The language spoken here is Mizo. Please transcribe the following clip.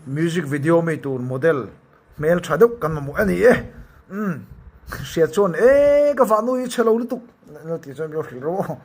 Music video mi tur model hmel tha deuh kan mamawh a ni e. Umm hriat chuan e ka vah nu hi chhe lo lutuk lo tih chuan ka hrilh ro aw.